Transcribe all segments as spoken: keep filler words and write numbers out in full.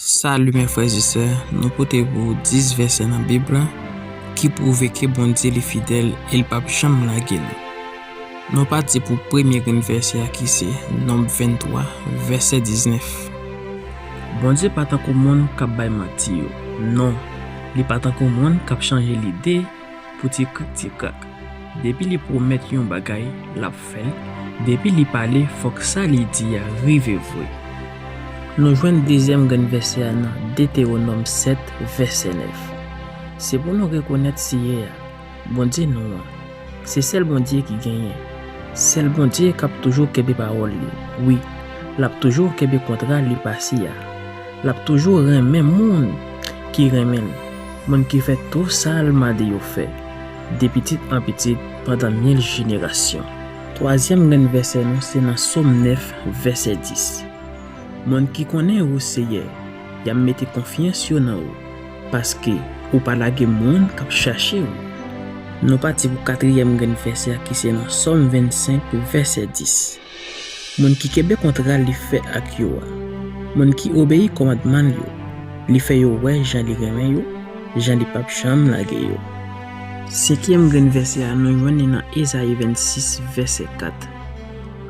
Salut mes frères et sœurs, nou pote pou dis vèsè nan Bib la ki pwouve ke Bondye li fidèl e l p ap janm lage nou. Nou pati pou premye grenn vèsè a ki se Nonb venntwa, vèsè diznèf. Bondye pa tankou moun k ap bay manti yo. Non, li pa tankou moun k ap chanje lide pou ti krik ti krak. Depi li pwomèt yon bagay, l ap fè l. Depi li pale, fòk sa li di a rive vre. Nou jwenn dezyèm grenn vèsè a nan Detewonòm sèt, vèsè nèf. Se pou nou rekonèt Seyè a, Bondye nou an. Se sèl Bondye ki genyen. Sèl Bondye k ap toujou kenbe pawòl li. Wi, l ap toujou kenbe kontra li pase a. L ap toujou renmen moun ki renmen l, moun ki fè tou sa l mande yo fè, de pitit an pitit, pandan mil jenerasyon. Twazyèm grenn vèsè nou se nan Sòm nèf, vèsè dis. Moun ki konnen ou, Seyè, y ap mete konfyans yo nan ou, paske ou pa lage moun k ap chache ou. Nou pati pou katriyèm grenn vèsè a ki se nan Sòm vennsenk, vèsè dis. Moun ki kenbe kontra li fè ak yo a, moun ki obeyi kòmandman l yo, li fè yo wè jan li renmen yo, jan li p ap janm lage yo. Senkyèm grenn vèsè a, nou jwenn li nan Ezayi vennsis, vèsè kat.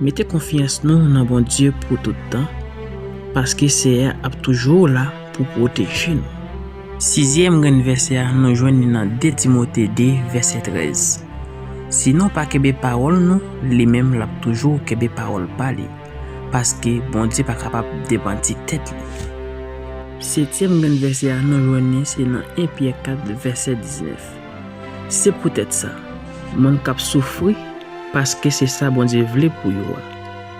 Mete konfyans nou nan Bondye pou tout tan, paske Seyè a ap toujou la pou pwoteje nou. Sizyèm grenn vèsè a, nou jwenn li nan de Timote de, vèsè trèz. Si nou pa kenbe pawòl nou, li menm l ap toujou kenbe pawòl pa li, paske Bondye pa kapab demanti tèt li. Setyèm grenn vèsè a, nou jwenn li se nan en Pyè kat, vèsè diznèf. Se poutèt sa, moun k ap soufri, paske se sa Bondye vle pou yo a,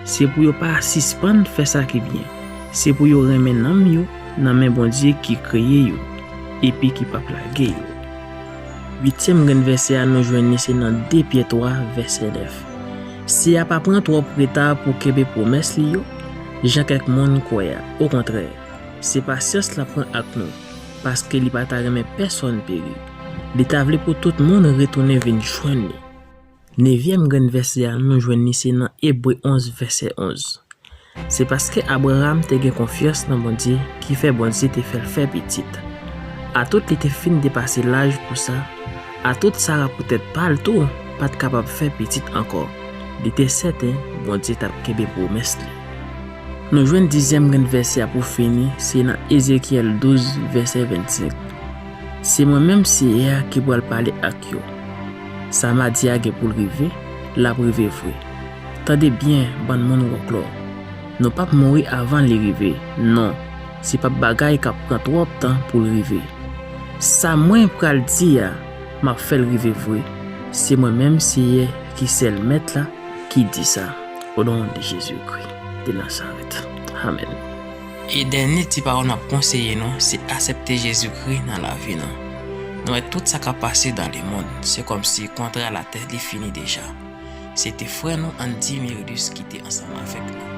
se pou yo pa sispann fè sa ki byen. Se pou yo renmen nanm yo nan men Bondye ki kreye yo, epi ki p ap lage yo. Uityèm grenn vèsè a, nou jwenn li se nan de Pyè twa, vèsè nèf. Seyè a pa pran twòp reta pou kenbe pwomès li yo, jan kèk moun kwè a. Okontrè, se pasyans l ap pran ak nou, paske li pa ta renmen pèsonn peri. Li ta vle pou tout moun retounen vin jwenn li. Nevyèm grenn vèsè a, nou jwenn li se nan Ebre onz, vèsè onz. Se paske Abraram te gen konfyans nan Bondye ki fè Bondye te fè l fè pitit. Atout li te fin depase laj pou sa, atout Sara poutèt pa l tou pa t kapab fè pitit ankò. Li te sèten Bondye t ap kenbe pwomès li. Nou jwenn dizyèm grenn vèsè a pou fini, se nan Ezekyèl douz, vèsè vennsenk. Se mwen menm Seyè a ki pral pale ak yo. Sa m a di a gen pou l rive, l ap rive vre. Tande byen, bann moun Wòklò. Nou p ap mouri avan li rive. Non, se p ap bagay k ap pran twòp tan pou l rive. Sa mwen pral di a, m ap fè l rive vre. Se mwen menm Seyè ki sèl Mèt la ki di sa. O non de Jezikri de Nazarèt. Amèn. E dènye ti pawòl n ap konseye nou, se aksepte Jezikri nan lavi nou. Nou wè tout sa k ap pase dans le monde, se kòmsi kontra latè li fini deja. Se te frè nou Andy Mirilus ki te ansanm avèk nou.